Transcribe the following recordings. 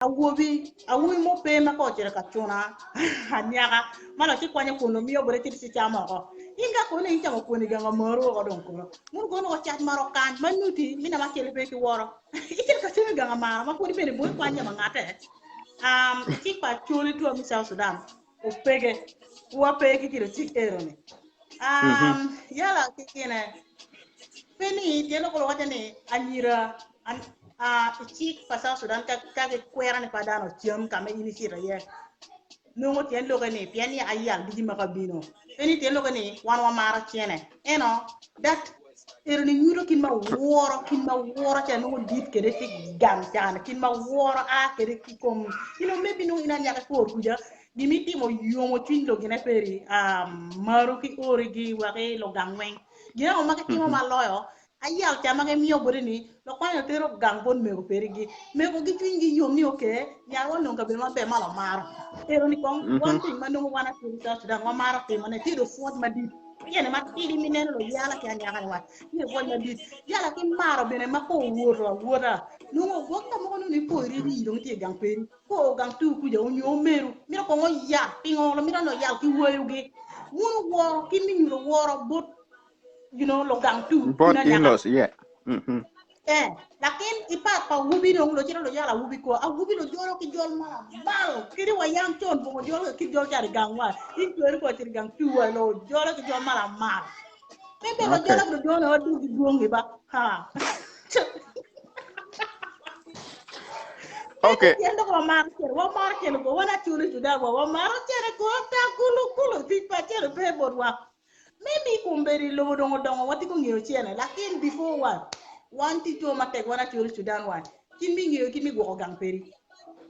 Awobi, awobi mo pe ma ka ocito ka cuna anyaka ma dok ci kwanyo kwon omiyo bote ci ci camo oko. In ka kono in camo kwon i gang amaru oko dong kono. Mun kono ko cat maro kany ma nuti mi nama acel pe ki woro. Icito ka cam i gang amaro ma pwod bene boi kwany jama ngate. Um, cik pa Acholi two me South Sudan opege wa pe ki kilo cik ero ni. Um, yala ki kine pe ni tyen lok waco ni anyira an, uh, i cik pa South Sudan ka, ka gikwera ni pa dano ocam ka ma in icito iye nongo tyen loke ni pien ni ayal ducu ma ka bino pe ni tyen loke ni wan wamaro cene eno that ero ni nyuto kit ma woro kit ma woro ca nongo dit kede ki gang cani kit ma woro a kede ki kom you know maybe nongo in anyaka kor kuca gima itimo yomo cwiny logine peri um, maru ki origi waki lugang weng gin ango ma gitimo ma loyo Ayal ca ma gimiyo boti ni, Lokwanyo tero gang bot mego perigi. Mego gi cwinygi yom ni oke, nyarwa onongo kabedo maber ma wamaro. Ero ni kong, one thing ma nongo wan Acholi South Sudan wamaro timo ne, tye do pwoc madit. Pien matidi mineno lo yala ki anyaka ni wa, tye pwoc madit. Yala ki maro bene ma ko owoto awota, nongo gwok ka mogo nongo ipo iri rii dong itye i gang peri. Ko gang tu kuja onyo omeru, mito kong oyal, pingo mito ni oyal ki wayogi. Wun woro, kit me nyuto woro bot you know, lugang tu Bot in anyaka. in-laws, yeah. Mhm. Eh, lakin ipat pa awubi dong locito luyal awubi ko awubi lujolo ki jol ma mal kidi wa yam con bongo jolo ki jol cari gang wa in tweri ko ciri gang tu wa lo jolo ki jol ma lamal pe be Okay. jolo ki jolo wa du ki dwongi ba ha Okay. Tyen dok wamaro cere, wamaro cere ko wan acholi Juda wa wamaro cere ko ta kulu kulu tic pa cere pe botwa. Maybe kombeddi lobo dong odongo watye ka ngeyo cene lakin before wan wan tye jo matek wan Acholi Sudan wan kit me ngeyo kit me gwoko gang pedi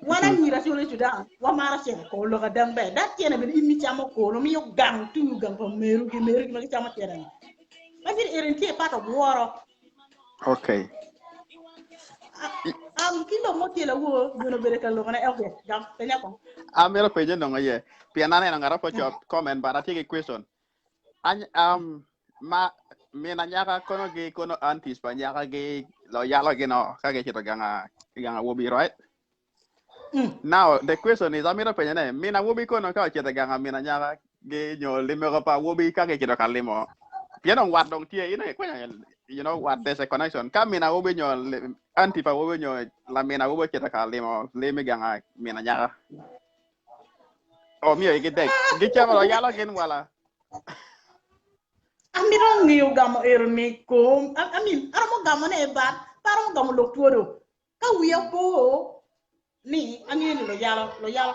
wan anyira Acholi Sudan wamaro cene ko lok adang ber dak cene bene in icamo kono miyo gang tuyu gang pa meru ki meru ki ma gicamo cene ni ma gin erin tye part of woro Okay. Um, ki lok mo tye lawo yono obedo ka lokone okay gam penya kong Amito penye nongo ye. Pien aneno ngat po co comment but atye ki question. Any, um, ma min anyaka kono gi kono aunties pa anyaka gi lo yalo gi no ka gicito ganga ganga awobi right? Mm. Now the question is amito penye ne min awobi kono ka ocito ganga min anyaka gi nyo limego pa awobi ka gicito ka limo pien dong wat dong tye ine kwenyo you know what there's a connection ka min awobi nyo li- auntie pa awobi nyo lamin awobi ocito ka limo limi ganga min anyaka o miyo igi dek gicamo lo yalo gin wala Amito ngeyo gamo ero ni kom I I mean aromo gamo ne but pe aromo gamo lok twodo Ka wiya po ni angeyo ni luyalo, luyalo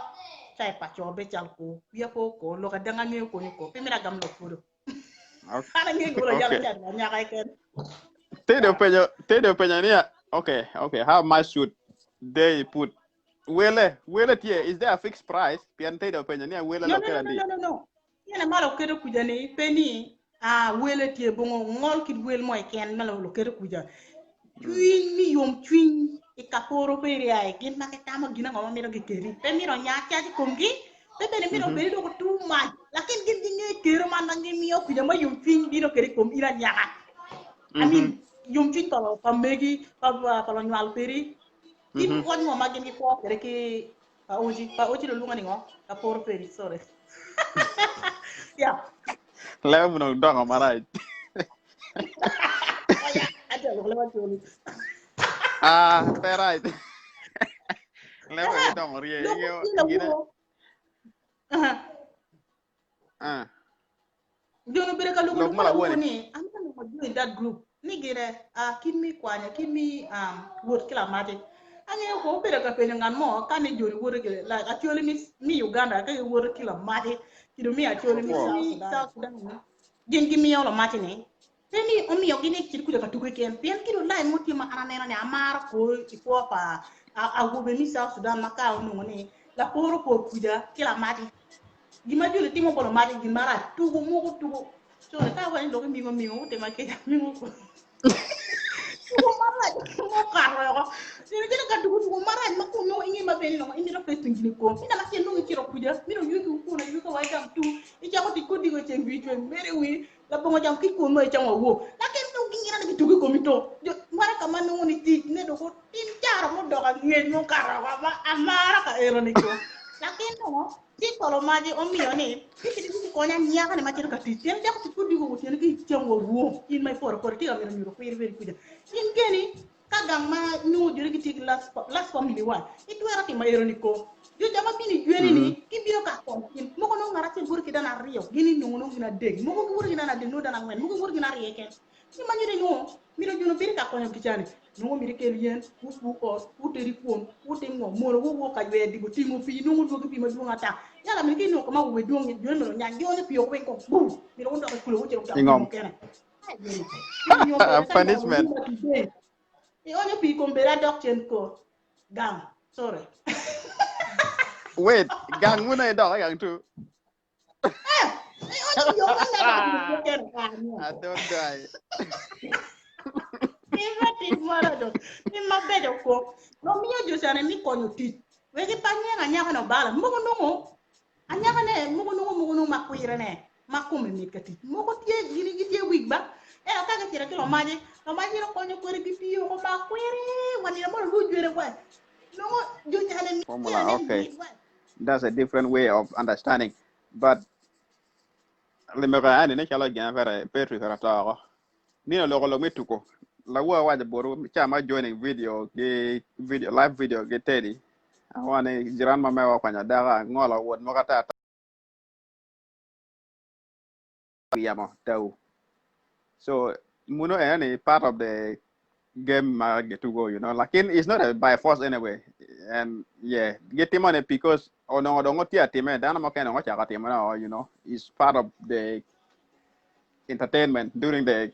ca i paco be cal ko, wiya po ko, lok adanga angeyo konyo ko, pe mito agam lok pwodo. An angeyo ni luyalo Okay. ca i anyaka keken. Tedo penyo, tedo penyo ni, okay, okay, how much should they put? Wele, wele tye, is there a fixed price? Pien tedo penyo ni wele No, no, lokere no, no, adi. no, no, no. Tyene ma loketo kuca ni pe ni ah, wele tye bongo ngol kit wel mo keken ma loketo kuca. Cwiny mi yom cwiny i kaporo pe iriaye gin ma gitamo gin ango ma mito giketi. Pe mito onya cac i komgi, pe bene mito obedi doko too much. Lakin gin ginge kero man ma gimiyo kuca ma yom cwiny bino kede i kom in anyaka. I mean, yom cwiny pa, pa megi, pa, pa, pa lonywal pedi. Kit pwony ngo ma gin gikwo kwede ki Pa Oci, pa Oci lulwongo ni ngo? Kaporo pedi, sorry. Yeah. Lebo muno dongo marac. Oh yeah, ate lok lebo Acholi. Ah, pe right. Lebo aye dongo rye. Lok Ingeyo, tye gine. lawo. Aha. Ah. Jono obedo ka lugo Lok lok ma ma lawoni. lawuo ni amito nongo join that group ni gire uh, kit mi kwanya kit mi um, wot ki lamati angeyo ko obedo ka penyo ngat mo ka ni joni woto ki like acholi mi, mi Uganda ka giwoto ki lamati kido mi acholi mi Opwo. South Sudan, South Sudan gin gimiyo lamati ni pe ni omiyo gi ni cit kuca ka tuko keken pien kido line mo tye ma an aneno ni amaro ko i kwo pa awobe mi South Sudan ma ka onongo ni laporo por kuca ki lamati Gin ma joni timo bot omaki gin marac, tuko muko tuko. Sorry, ka awaco ni lok imingo mingo, wutima kica mingo ko. Tuko marac mukato woko. Joni gitye ka tuko tuko marac ma kun nongo inge maber ni nongo imito pe cwiny gin i kom. Ina ma cen nongo icito kuca, mito yweki wukun ayweka wa icam tum, icako tic kodi ceng wi cweng mere wi labongo cam ki kun mo icamo awo. Lakin nongo gingino ni gituko i komi to. Jo, mara ka. ka ma nongo ni tic ne dong otim caro mudok angec mukato oko ma amara ka eno ni ko. Lakin nongo ci kolo maji omiyo ni ci kidi konyo anyaka ni ma cito ka tic pien cako tic kudiko otyeno ki ceng wa rwo in ma iporo kodi tye ka mito nyuto kwiri kwiri kuca in geni ka gang ma nongo joni gitye ki last last family wa itwero timo eno ni ko jo ca ma bino i jweni ni gibino ka konyo in moko nongo ngat acel woto ki dano aryo gin inongo nongo gin adek moko giwoto ki dano adek nongo dano angwen moko giwoto gin aryo keken Ci ma nyuto ni nongo mito juno bino ka konyo kicani, nongo mito ikel yen, wupur ot, wutedi kwon, wutim ngo, mono wuwok ka yweyo dibo, tingo pii, nongo wudwogi pii madwong ata. Yala mito ki inongo ka ma wuwe dwong-ngi, jone myero onyany, gionyo pii woko weng kong, buu, myero wundok i kulo wucito wutamo pii Ingom. mukene. Ai, joni, pii nyo bedo ka nyako Punishment. wuma today. Ionyo pii kom bedo adok cen ko gang. Sorry. Wait, gang muna idok i gang tu. I don't die. Tim mabeco ko. Nomiyo Josiane mi konyo tic. Wek pa nyeng anyaka no bala. Moko nongo anyaka ne moko nongo moko nongo makwire ne ma kome mit ka tic. Moko tye gini gitye wig ba. Ento ka gicito ki lomaje, lomaje no konyo kwede gitiyo ko makwiri. Wanino mo lu jwere wa. Nongo Josiane mi Formula, ne okay. mit wa. That's a different way of understanding. But limeka ani ne chalo gina fere petri fere toko. Nino loko lo mituko. Lawa waja boru chama joining video gi video live video gi Teddy. Awane jiran ma mewa kwanya daka ngola wod moko ata yamo tau. So muno eni part of the game ma getugo, Lakin it's not a by force anyway. And yeah, get him on it because onongo dongo tia time dano mo kene chaka time no, it's part of the entertainment during the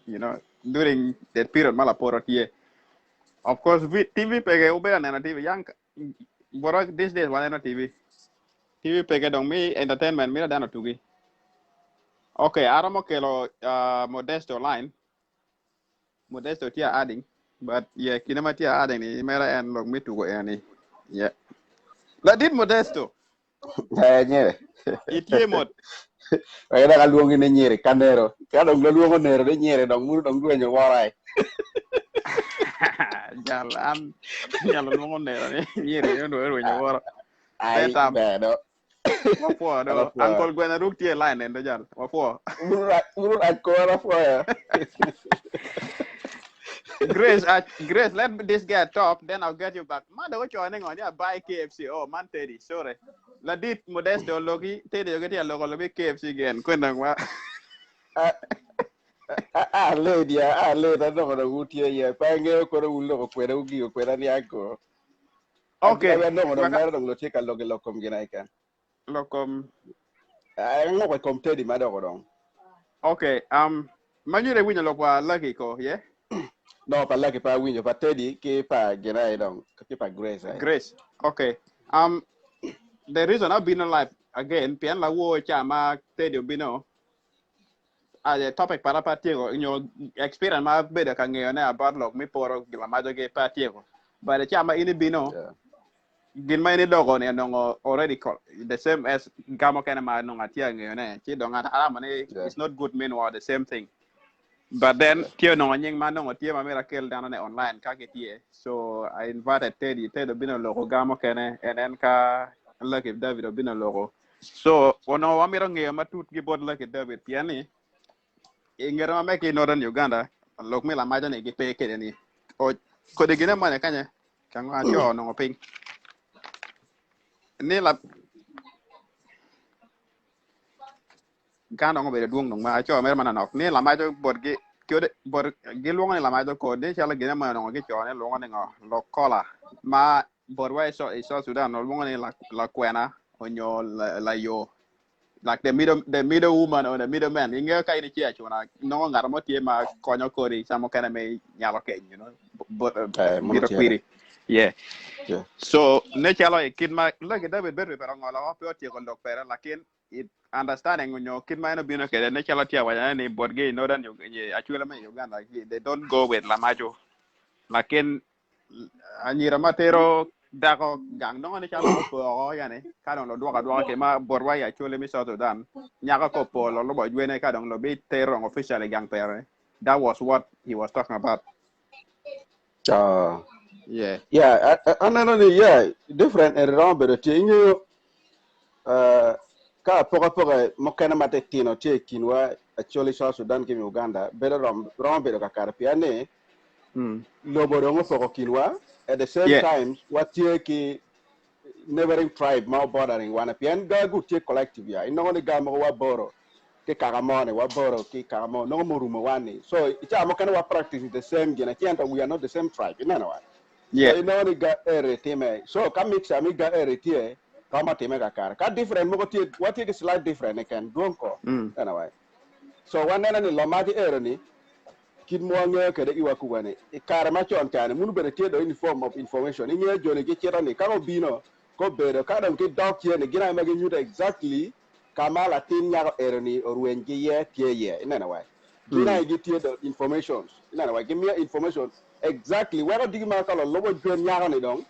during the period mala poro tie. Of course, TV pege ubera neno TV yang boro these days waneno TV. TV pege dong mi entertainment mira dano tugi. Okay, aromo kelo Modesto line. Modesto tia adding, but yeah, kinema tia adding ni mera en lok mi tugo eni. Yeah. Ladit Modesto, Eh, nyere. itie mot. Wek dok aluongi ni nyere ka nero. Ka dong luongo nero ni nyere dong muno dong dwenyo wora ai. Jal an jal luongo nero ni nyere yo do rwenyo woro. Ai, Betam. ber do. Wapuo do. Wapuo. Uncle Gwen Aruk tie line endo jal. Wapuo. Muno rach kora fuoyo. Grace, Grace, let this guy talk, then I'll get you back. Man, do cho ne ngonya buy KFC. Oh, man Teddy, sorry. Ladit Modesto logi Teddy yogi tia logo lobi KFC again. Kwenda ngwa. Ah, lady, ah, lady, anongo dong utie ye. Pa ang'eyo koro un loko kweda ugigo kweda niang ko. Okay. Anongo dong Waka mero dong lotie ka logi lokom gina ikan. lokom. Ang'o kom Teddy madoko dong. Okay. Manyure winyo lokwa lucky ko, yeah? No, pa Lucky pa winjo pa Teddy ki pa gina ai dong ki pa Grace ai. Grace. Okay. The reason I've been alive again, pien la wo chama Teddy obino. A topic para pa tiego, nyo experience ma bedo ka ng'eyo ne about lok mi poro gila majo ge pa tiego. But chama ini bino, Yeah. gin ma ini doko ni nongo already the same as gamo kene ma nongo atia ng'eyo ne. Chi dong aramo ni Yeah. it's not good meanwhile the same thing. But then Yeah. tiyo nongo nying ma nongo tiyo ma mira kel dano ne online ka gitie. So I invited Teddy, Teddy obino loko gamo kene and then ka Lucky David obino loko. So onongo wamito ng'eyo matut gi bot Lucky David pien ni i ngete ma meki i Northern Uganda lok mi lamaco ni gipe kede ni. O kodi gine mone kanye kango aco onongo piny. Ni la kan dong obedo dwong dong ma aco mere manonok ni lamaco botgi kode bot giluongo ni lamaco kod ni calo gine mo onongo gico ni luongo ni ngo lokola ma botwa i South Sudan luongo ni la kwena onyo la yo like the middle woman or the middle man ing'eyo ka in ichiyo achuna nongo ng'ato mo tye ma konyo kodi sama mokene me nyalo keny but Eh, mono biro tiere. kwiri yeah Yeah. so ne chalo i kit ma Lucky David bedo pero ngolo ko pe otieko lok pere lakin it understanding nyo kit ma en obino kede ne chalo tye awaca ni botgi i Northern achwela me Uganda they don't go with lamaco lakin anyira matero dako gang nongo ni chalo opoko yani ka dong lo dwoko adwoka ke ma botwa i acholi mi South Sudan nyako ko polo lubo jwene ka dong lo bi tero officially gang pere. That was what he was talking about. Ah. Yeah. Yeah, aneno ni yeah, different eni romo bedo tye. Ingeyo uh, ka apokapoka mukene ma titino tye i kinwa Acholi South Sudan ki Uganda bedo rom, romo bedo kakare pien ni lobo dong opoko kinwa at the same time watye ki neighboring tribe ma bordering wan pien ga gu tye collective ya inongo ni ga mogo waboro ki kaka mo ni waboro ki kaka mo nongo murumo wan ni so i cawa mukene wa practice the same gin acel ento we are not the same tribe ineno wa so inongo ni ga eri time so ka mixture mi ga eri tye romo time kakare ka different mogo tye watye ki slight different keken dwong ko ineno wa so waneno ni lomaji ero ni Kit ma wangeyo kwede iwa kuba ni, i kare macon ca-ni, muno bene tye dong in form of information. Ingeyo joni gicito ni ka gubino, gubedo, ka dong gidok cen ni gin aye ma ginyuto exactly ka ma latin nyako eno-ni orweny ki iye tye iye. Ineno wai? Gin aye gitye dong informations. Ineno wai? Gimiyo information exactly weko diki ma ka lulubo jwen nyako-ni dong,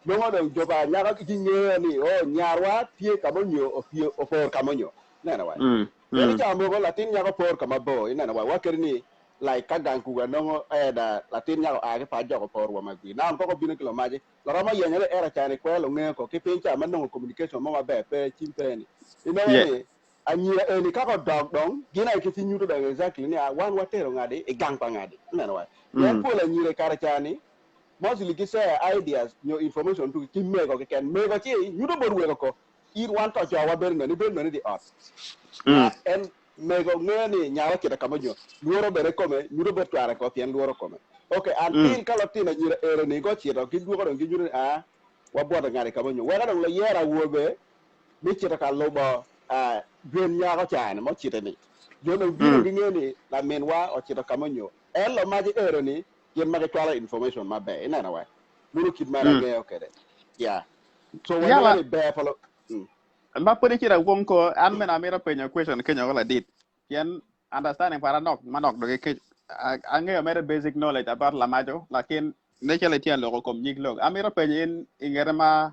nongo dong jo pa nyako gingeyo ni, oh, nyarwa tye ka mo nyo opor ka mo nyo. Ineno wai? Pien i cawa mogo latin nyako por ka mabor, ineno wa, wakeri ni like ka gang kuga nongo eda latin nyako oa ki pac dok opor wa magwir. Now koko obino ki lumaci, loromo yenyore era cani kwer lungeyo ko ki piny ca ma nongo communication mo maber pe, cim pe ni. Inongo ni anyira eni kaka odok dong gin aye ki ci nyuto dong exactly ni a wan watero ngadi i gang pa ngadi. Ineno wa. Pien pol anyira i kare cani mostly gi share ideas nyo information tugi ki mego keken. Mego ci nyuto bot wego ko In wan to jo wabedo neni, ibedo neni di ot. Ma en mego ngeyo ni nyara ocito ka mo nyo lworo bene kome, nyuto bot cware ko pien lworo kome. Ok, until ka lotino anyira ero ni gocito, gidwoko dong ginyuto ni aa, wabwoto ngati ka mo nyo. Weko dong layero awobe me cito ka lubo jwen nyako ca-ni ma ocite ni. Jo dong bino gingeyo ni laminwa ocito ka mo nyo. En lomaci ero ni gin ma gicwalo information maber. Ineno wa? Muno kit ma en angeyo kwede. Yeah. So waneno Yala ni ber pa lo. Ma pud icito awong ko, an bene amito penyo question kenyo ko ladit. Pien understanding para nok manok dogi ke angeyo mere basic knowledge about lamaco, lakin ne calo itye loko kom nyig lok. Amito penyo in ingete ma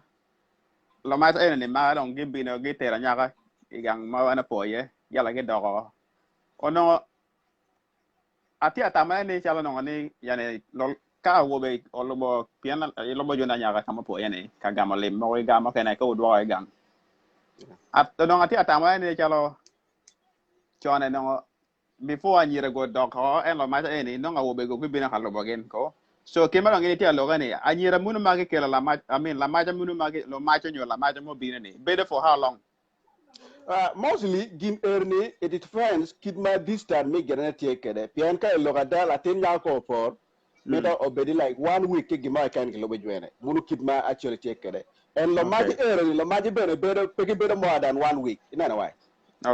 lamaco eni ni ma dong gibino gitero anyaka i gang ma wan opo iye, yala gidoko. Onongo Atye atamone ni calo onongo ni yani ka awobe olubo pien ilubo joni anyaka ka ma opwoye ni ka gamo lim mogo i gang mukene ka wudwoko i gang. Onongo atye atamone ni calo con onongo before anyira go dok oko en lomaca eni nongo awobe go gibino ka lubo gin ko. So kit ma dong in itye aloke ni anyira munu ma gikelo lamac I mean lamaca munu ma lumaco nyo lamaca mubino ni bedo for how long? Mostly gin erni it depends kit ma distance me gine tye kede pien ka iloko ada latin nyako ko opor mito obedi like one week ki gimo keken ki lubo jwene munu kit ma actually tye kede and lomaci eroni lomaci bene bedo pe gibedo more than one week ineno wai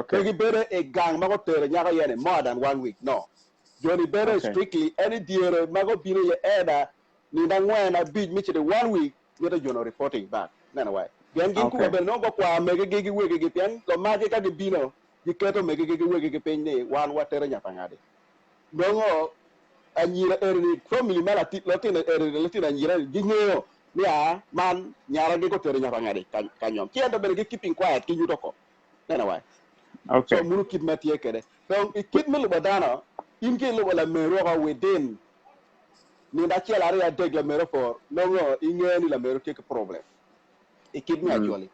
pe gibedo i gang ma gutero nyako iye ni more than one week no joni bedo strictly any dyere ma gubino iye either nindo angwen abic me cito i one week mito jono reporting back ineno wai pien gin kuka bene nongo gukwaro megigi ki wegigi pien lumagi ka gibino giketo megigi ki wegigi piny ni wan watero nya pa ngadi nongo anyira eni family ma lutino eni lutino anyira ni gingeyo ni a man nyaragi gutero nya pa ngadi ka nyom ci ento bene gi keeping quiet ginyuto ko ineno wai so muno kit ma tye kwede dong i kit me lubo dano in ki ilubo lameru woko within Nindo acel aryo adek lamero opor nongo ingeyo ni lamero tye ki problem i kit me actually.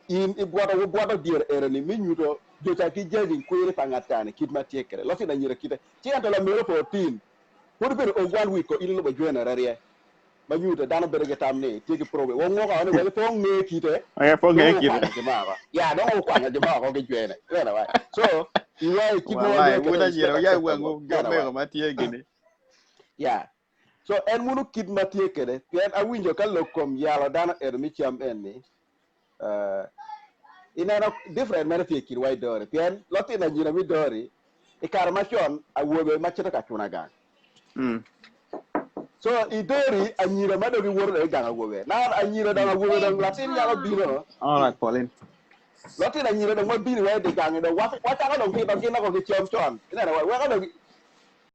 In ibwoto wubwoto dyere eno ni me nyuto jo ca ki judging kwiri pa ngat ca ni kit ma tye kwede. Lotino anyira kite ci ento lamero opor tin pud obedo o one week ko in ilubo jwene rerye ma nyuto dano bedo ki tam ni tye ki problem. Wonguko ni wek pe onge kite Wek pe onge dong kite. wukwanyo gimoro. Ya dong wukwanyo gimoro ki jwene. Ineno wa? So iwa i kit ma Walai wangeyo wun kwede is anyira not wuya acceptable. wangu jo Ineno wa? mego ma tye gini. Ya. So en munu kit ma tye kwede pien awinjo ka lok kom yalo dano eno mi cam en ni ineno different mere tye i kin wa i dori pien lotino anyira mi dori i kare macon awobe ma cito ka cuna gang. So i dori anyira ma dong giwoto dong i gang awobe. Now anyira dong awobe dong latin nyako bino. All right, Pauline. Lotino anyira dong ma bino wa i di gangi dong wacako dong pito gin oko ki cam con. Ineno wa weko dong